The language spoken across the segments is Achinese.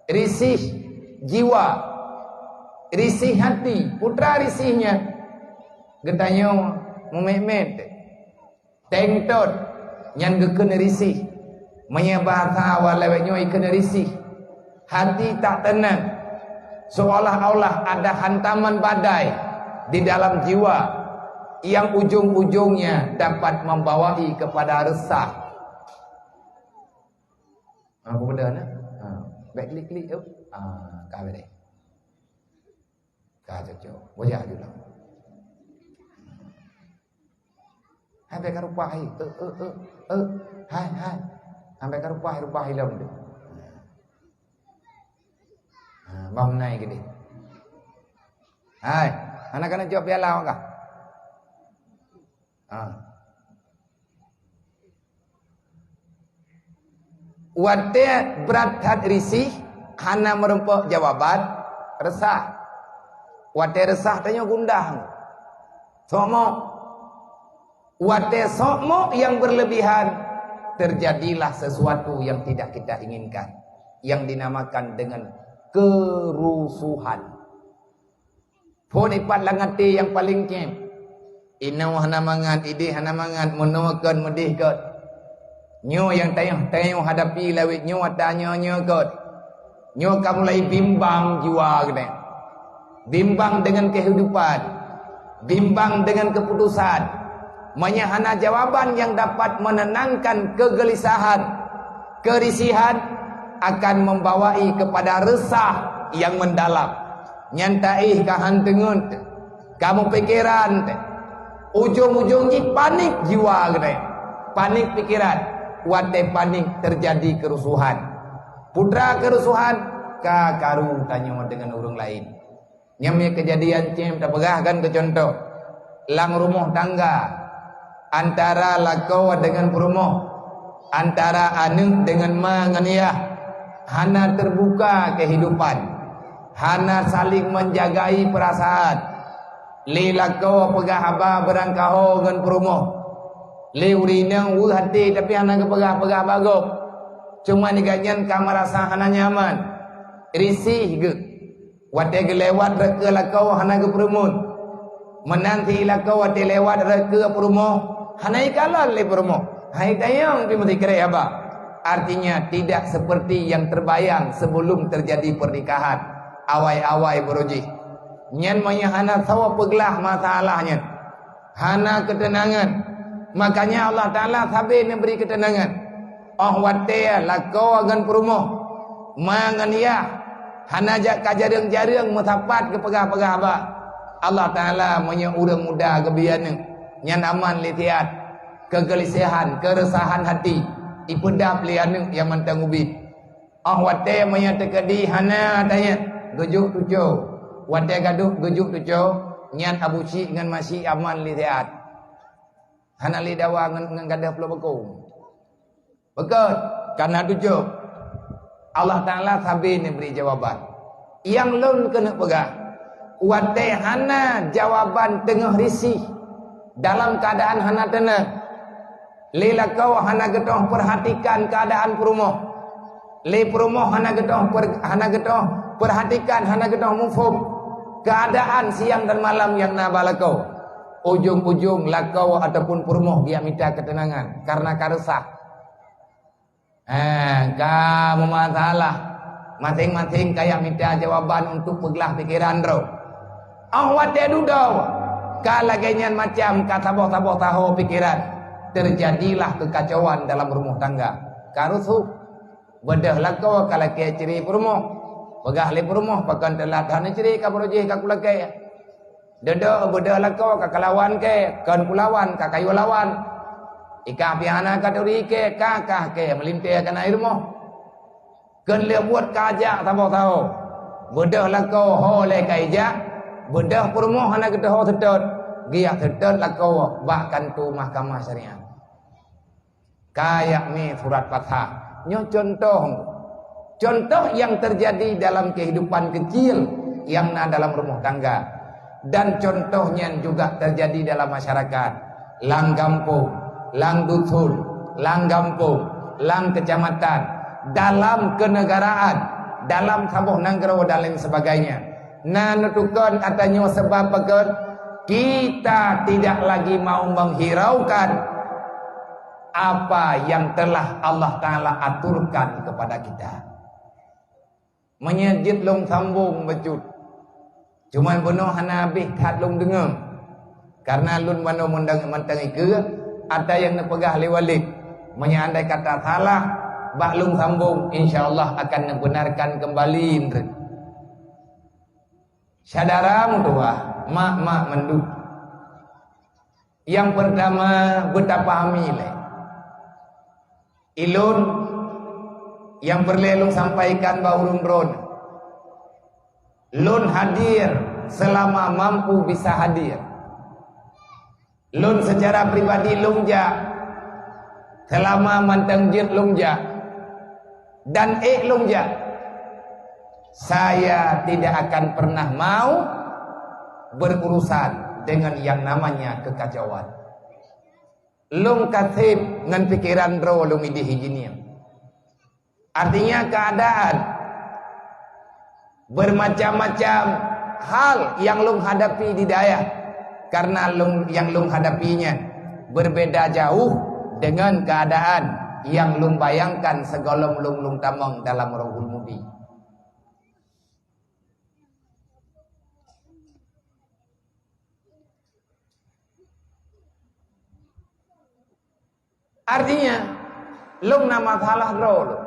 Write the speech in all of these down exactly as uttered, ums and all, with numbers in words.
Risih jiwa, risih hati, putra risih nyan. Geutanyoe mumet-met, tengtot, nyan geukheun risih. Meunyoe bahasa awak lawét nyoe ikheun risih. Hati tak tenang, seolah-olah ada hantaman badai di dalam jiwa yang ujung-ujungnya dapat membawai kepada resah. Ha, peue beda na? Ha, bèk klik-klik tu. Ha, ka beres. Ka cocok. Bojak ju lah. Hai bèk ka rubah hai. Eh, eh, eh, eh. Hai, hai. Hai bèk ka rubah, rubah ilong tu. Ha, bang nai gede. Hai, anak kana jawab piala ka? Ha. Watèe brat that risih, hana meurumpok jawaban, resah. Watèe resah tanyoe gundah. Sokmok. Watèe sokmok yang berlebihan, terjadilah sesuatu yang tidak kita inginkan, yang dinamakan dengan kerusuhan. Phon ipat lam até nyang paleng cem. Inoe hana mangat, idéh hana mangat, meunoe kon, meudéh kon. Nyoe nyang tanyoe-tanyoe hadapi lawét nyoe ata nyoe-nyoe kon. Nyoe ka mulai bimbang jiwa geutanyoe. Bimbang dengan kehidupan. Bimbang dengan keputusan. Meunyoe hana jawaban yang dapat menenangkan kegelisahan, kerisihan akan membawai kepada resah yang mendalam. Nyan taéh ka han teungeut, ka meupikeran, ujong-ujong jih panik jiwa geutanyoe. Panik pikeran, watèe panik terjadi kerusuhan. Putra kerusuhan, ka karu tanyoe dengan ureueng laén. Nyan meunyoe keujadian cem tapeugah kan keu cuntoh, lam rumoh tangga antara lakoe deungon peurumoh, antara aneuk deungon ma ngon yah, hana teubuka keuhidupan, hana saling menjagai peurasaan. Lé lakoe peugah haba beurangkaho ngon peurumoh, lé ureueng inong weueh até tapi hana geupeugah-peugah bak gob. Cuma gobnyan ka meurasa hana nyaman, risih geuh. Watèe geulewat rot keue lakoe hana geupeureumeun. Meunan si lakoe watèe lewat rot keue peurumoh, hana ikalon lé peurumoh. Hai tayong pih meusikrek haba. Artinya tidak seperti yang terbayang sebelum terjadi pernikahan. Awai-awai baroe jih. Nyan meunyoe hana sawa peuglah masalah nyan. Hana keuteunangan. Makanya Allah Taala sabe neubri keuteunangan. Óh watèe lakoe ngon peurumoh, ma ngon yah, hana jak ka jareueng-jareueng meusapat geupeugah-peugah haba. Allah Taala meunyoe ureueng muda geubri aneuk, nyan aman lé siat. Keugeulisehan, keureusahan hati, ipeudab lé aneuk nyang mantong ubit. Óh watèe meunyoe teukeudi hana tanyét, geujok tuco. Watèe gadôh geujok tuco, nyan Abu Syik ngon Ma Syik aman lé siat. Hana lé dawa ngon, ngon gadôh pulo bakong. Beukôt, kana tuco. Allah Taala sabe neubri jawaban. Nyang lôn keuneuk peugah, watèe hana jawaban teungoh risih, dalam keuadaan hana teunang, lé lakoe hana geutoh peurhatikan keuadaan peurumoh, lé peurumoh hana geutoh per-, hana geutoh peurhatikan, hana geutoh muphom keuadaan siang dan malam nyang na bak lakoe. Ujong-ujong lakoe ataupun peurumoh geujak mita keuteunangan kareuna ka reusah. Ha, ka meumasalah. Maséng-maséng kajak mita jawaban untuk peuglah pikeran droe. Óh watèe dudoe, ka lagèe nyan macam ka saboh-saboh saho pikeran, teujadilah keukacauan dalam rumoh tangga. Ka rusoh. Beudôh lakoe ka lakèe cre peurumoh. Peugah lé peurumoh, "Pakon teulat hana cre ka baroe jih ka kulakèe." Dudoe beudôh lakoe ka kalawan kèe, kon kulawan ka kayue lawan. Ikah pih hana ka turi kèe, ka kah kèe meulintèe kana i rumoh. Kon lheueh buet ka jak saboh saho. Beudôh lakoe ho lé ka ijak, beudôh peurumoh hana geuteuho seutôt, geujak seutôt lakoe bak kantô mahkamah syariat. Ka yakni surat fathah. Nyoe contoh. Contoh yang terjadi dalam kehidupan kecil yang na dalam rumah tangga. Dan contoh nyan juga terjadi dalam masyarakat. Lam gampông, lam dusun, lam gampông, lam kecamatan, dalam kenegaraan. dalam saboh nanggroe dan lain sebagainya. Na neutukon ata nyoe sebab pakon? Kita tidak lagi mau menghiraukan apa yang telah Allah Taala aturkan kepada kita. Meunyoe jeuet lôn sambong bacut, cuma bunoe hana habéh that lôn deungoe. Karena lôn manoe mantong, mantong ikeue, ata nyang neupeugah lé Walid. Meunyoe andai kata salah, bak lôn sambong, insya Allah akan neubenarkan kembali. Syedara meutuwah, mak-mak mandum. Nyang peurtama, beutapahami lé. Ilôn nyang peureulée lôn sampaikan bak ureuëng droeneuh, lôn hadir seulama mampu bisa hadir. Lôn seucara pribadi lôn jak, seulama mantong jeuet lôn jak, dan ék lôn jak. Saya tidak akan pernah mau berurusan dengan yang namanya kekacauan. Lôn ka sép ngon pikeran droe lôn idéh ijinie. Artinya keadaan bermacam-macam hal yang lôn hadapi di dayah, karena lôn, yang lôn hadapi nyan berbeda jauh dengan keadaan yang lôn bayangkan sigohlom lôn, lôn tamong dalam Rohul Mudi. Artinya, lôn na masalah droe lôn.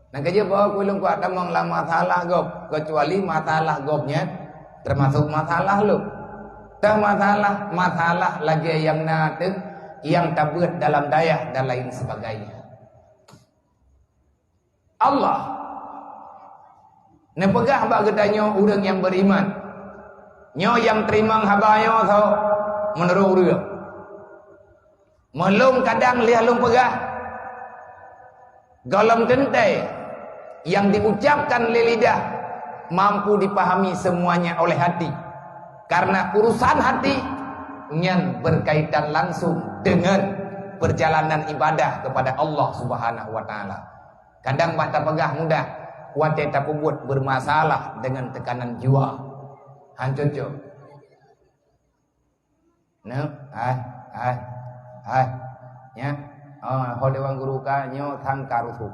Nyang keujeuet bahwa ulôn kuat tamong lam masalah gob, kecuali masalah gob nyan termasuk masalah lôn. Teuh masalah, masalah lagée nyang na teuh nyang tabeuet dalam dayah dan lain sebagainya. Allah neupeugah bak geutanyoe ureuëng nyang beriman. Nyoe nyang teurimong haba nyoe soe? Meunurot ureuëng. Meulôn kadang lheueh lôn peugah, gohlom teuntée nyang diucapkan lé lidah mampu dipahami semuanya oleh hati. Karena urusan hati nyan berkaitan langsung dengan perjalanan ibadah kepada Allah Subhanahu wa Taala. Kadang bak tapeugah mudah, watée tapeubuet bermasalah dengan tekanan jiwa. Han cocok. Nah, ah, ah, ah. Nya. Oh, ho dewan guru ka nyoe sang ka rusuh.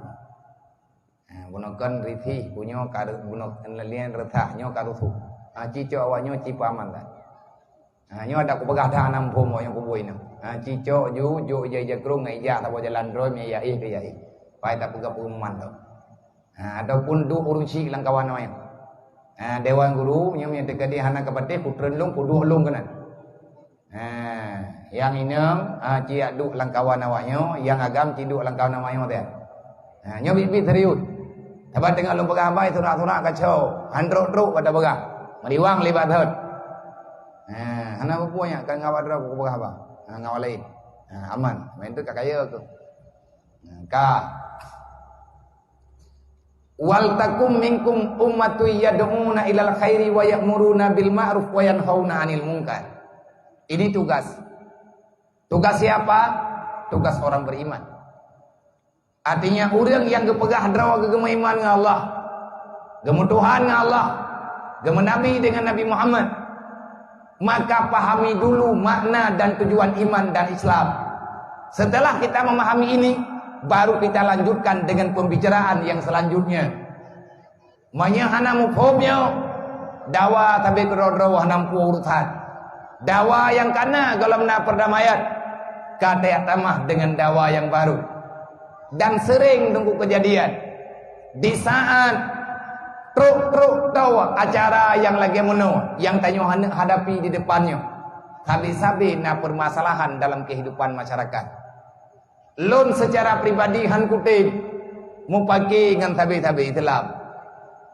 Ha, bunoe kon risih, bunoe ka ru-, bunoe kon lilien reusah, nyoe ka rusuh. Ha, cicok awak nyoe cipeuaman that. Ha, nyoe ada kupeugah that nam phom awak nyang kubui nyoe. Ha, cicok ju, jok ija-ija krueng ngon ija saboh jalan droe mia yaih ke yaih. Pai tapeugah peuruman tu. Ha, ataupun duek ureuëng syik lam kawan awak nyoe. Ha, dewan guru nyoe meunyoe teukeudi hana kapatéh kutreun lôn, kuduek lôn keunan. Ha, nyang inong, ha, ciyak duek lam kawan awak nyoe, nyang agam ci duek lam kawan awak nyoe teuh. Ha, nyoe biet-biet serius. Saban teungoh lôn peugah haba, surak-surak kacau. Han trok-trok bak tapeugah. Meriwang libat thon. Ha, hana peue-peue nyak, kan ngon awak droe kupeugah haba. Ha, ngon awak laén. Ha, aman. Main tu ka kaya aku. Ha, ka. "Wal takum minkum ummatun yad'una ilal khairi wa ya'muruna bil ma'ruf wa yanhauna 'anil munkar." Ini tugas. Tugas siapa? Tugas orang beriman. Artinya, ureuëng nyang geupeugah droe geuh geumeuiman ngon Allah, geumeutuhan ngon Allah, geumeunabi dengan Nabi Muhammad, maka pahami dulu makna dan tujuan iman dan Islam. Setelah kita memahami ini, baru kita lanjutkan dengan pembicaraan yang selanjutnya. Meunyoe hana muphom nyoe, dawa sabe keudroe-droe hana muphom urusan. Dawa nyang kana gohlom na perdamaian, ka tajak tamah deungon dawa nyang barô. Dan sering teungku keujadian, di saat trok-trok tawa acara nyang lagée meunoe nyang tanyoe hana hadapi di depan nyoe, sabe-sabe na permasalahan dalam kehidupan masyarakat. Lôn seucara pribadi han kutem mupake ngon sabe-sabe Islam.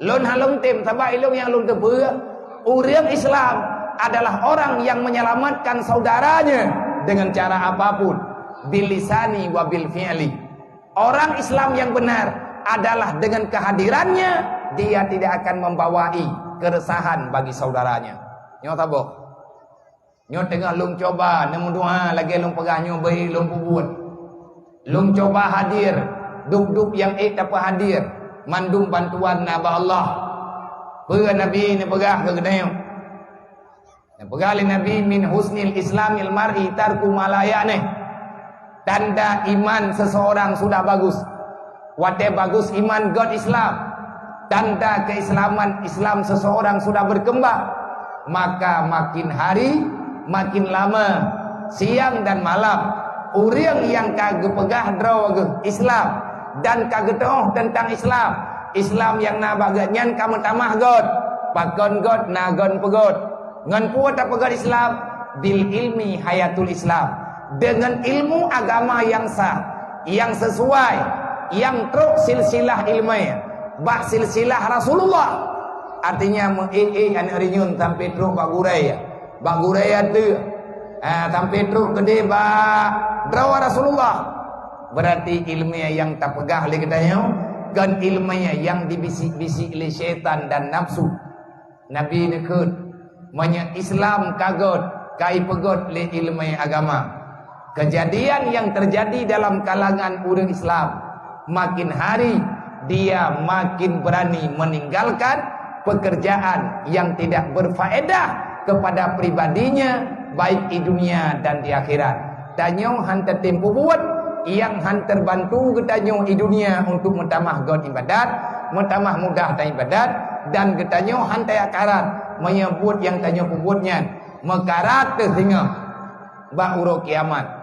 Lôn han lôn tem sabab ilôn nyang lôn teupeue, ureuëng Islam adalah orang yang menyelamatkan saudaranya dengan cara apapun, bil lisani wa bil fi'li. Orang Islam yang benar adalah dengan kehadirannya, dia tidak akan membawai keresahan bagi saudaranya. Nyoe saboh. Nyoe teungoh lôn cuba neumeudoa lagée lôn peugah nyoe beu lôn peubuet. Lôn cuba hadir, dup-dup nyang ék tapeuhadir. Mandum bantuan na bak Allah. Peue Nabi neupeugah keu geutanyoe? Neupeugah lé Nabi, "Min husnil islamil mar'i tarku ma la ya'nih." Tanda iman seseorang sudah bagus. Watée bagus iman göt Islam, tanda keislaman Islam seseorang sudah berkembang, maka makin hari, makin lama, siang dan malam, ureuëng nyang ka geupeugah droe geuh Islam dan ka geutuoh teuntang Islam, Islam nyang na bak geuhnyan ka meutamah göt. Pakon göt? Na göt peugöt. Ngon peue tapeugöt Islam? Bil ilmi hayatul Islam. Deungon ilmu agama nyang sah, nyang sesuai, nyang trok silsilah ileumèe bak silsilah Rasulullah. Artinya, meu-ék-ék aneuk rinyun sampai trok bak gurèe, bak gurèe ateueh, ha, sampai trok keudéh bak droe Rasulullah. Berarti ileumèe nyang tapeugah lé geutanyoe kon ileumèe nyang dibisik-bisik lé syaitan dan nafsu. Nabi neukheun, meunyoe Islam ka göt, ka ipeugöt lé ileumèe agama. Kejadian yang terjadi dalam kalangan ureuëng Islam, makin hari dia makin berani meninggalkan pekerjaan yang tidak berfaedah kepada pribadinya, baik di dunia dan di akhirat. Tanyoe han tatem peubuet nyang han terbantu geutanyoe di dunia untuk meutamah göt ibadat, meutamah mudah tan ibadat, dan geutanyoe han tajak karat meunyoe buet nyang tanyoe peubuet nyan meukarat teuh singoh bak uroe kiamat.